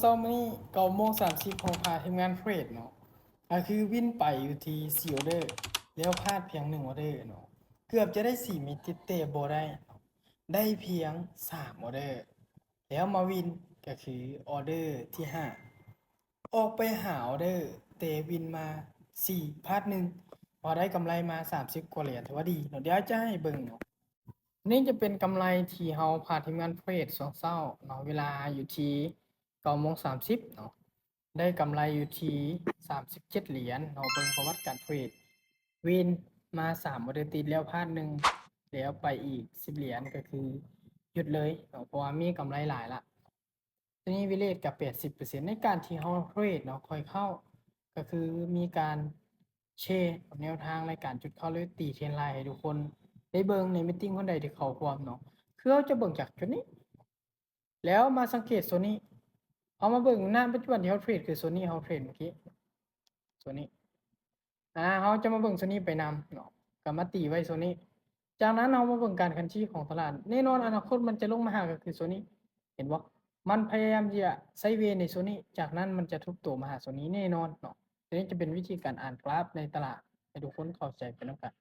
ເຊົ້າມື້ນີ້ເກົ້າໂມງສາມສິບ ເຮົາພາທີມງານເທຣດເນາະ ກໍຄືວິນໄປຢູ່ທີ່ສີ່ອອເດີ ແລ້ວພາດພຽງໜຶ່ງອອເດີເນາະ ເກືອບຈະໄດ້ສີ່ມິດຕິດແຕ່ບໍ່ໄດ້ເນາະ ໄດ້ພຽງສາມອອເດີ ແລ້ວມາວິນກໍຄືອອເດີທີຫ້າ ອອກໄປຫ້າອອເດີ ແຕ່ວິນມາສີ່ ພາດໜຶ່ງ ເຮົາໄດ້ກຳໄລມາສາມສິບກວ່າຫຼຽນ ຖືວ່າດີເນາະ ດຽວຈະໃຫ້ເບິ່ງເນາະ. ນີ້ຈະເປັນກຳໄລທີ່ເຮົາພາທີມງານເທຣດຊ່ວງເຊົ້າເນາະ ເວລາຢູ່ທີ່ເກົ້າໂມງສາມສິບເນາະ ໄດ້ກຳໄລຢູ່ທີ່ສາມສິບເຈັດຫຼຽນເນາະ ເບິ່ງປະຫວັດການເທຣດ ວິນມາສາມອອເດີຕິດ ແລ້ວພາດໜຶ່ງ ແລ້ວໄປອີກສິບຫຼຽນ ກໍຄືຢຸດເລີຍເນາະ ເພາະວ່າມີກຳໄລຫຼາຍລະ. ຕົວນີ້ວິນເຣດກໍແປດສິບເປີເຊັນ ໃນການທີ່ເຮົາເທຣດເນາະ ຂ້ອຍເຂົ້າ ກໍຄືມີການແຊແນວທາງໃນການຈຸດເຂົ້າ ຫຼື ຕີເທຣນລາຍໃຫ້ທຸກຄົນໄດ້ເບິ່ງໃນມີດຕິງຄົນໃດທີ່ເຂົ້າຮ່ວມເນາະ ຄືເຮົາຈະເບິ່ງຈາກຈຸດນີ້ ແລ້ວມາສັງເກດໂຊນນີ້ ເຮົາມາເບິ່ງນະ ປັດຈຸບັນທີ່ເຮົາເທຣດຄືໂຊນນີ້ ເຮົາເທຣດເມື່ອກີ້ ໂຊນນີ້ ອາ ເຮົາຈະມາເບິ່ງໂຊນນີ້ໄປນຳເນາະ ກໍມາຕີໄວ້ໂຊນນີ້ ຈາກນັ້ນເຮົາມາເບິ່ງການເຄື່ອນທີ່ຂອງຕະຫຼາດ ແນ່ນອນອະນາຄົດມັນຈະລົງມາຫາກໍຄືໂຊນນີ້ ເຫັນບໍ່? ມັນພະຍາຍາມທີ່ຈະໄຊເວໃນໂຊນນີ້ ຈາກນັ້ນມັນຈະທຸບໂຕມາຫາໂຊນນີ້ແນ່ນອນເນາະ. ໂຕນີ້ຈະເປັນວິທີການອ່ານກຣາຟໃນຕະຫຼາດ ໃຫ້ທຸກຄົນເຂົ້າໃຈໄປນຳກັນ.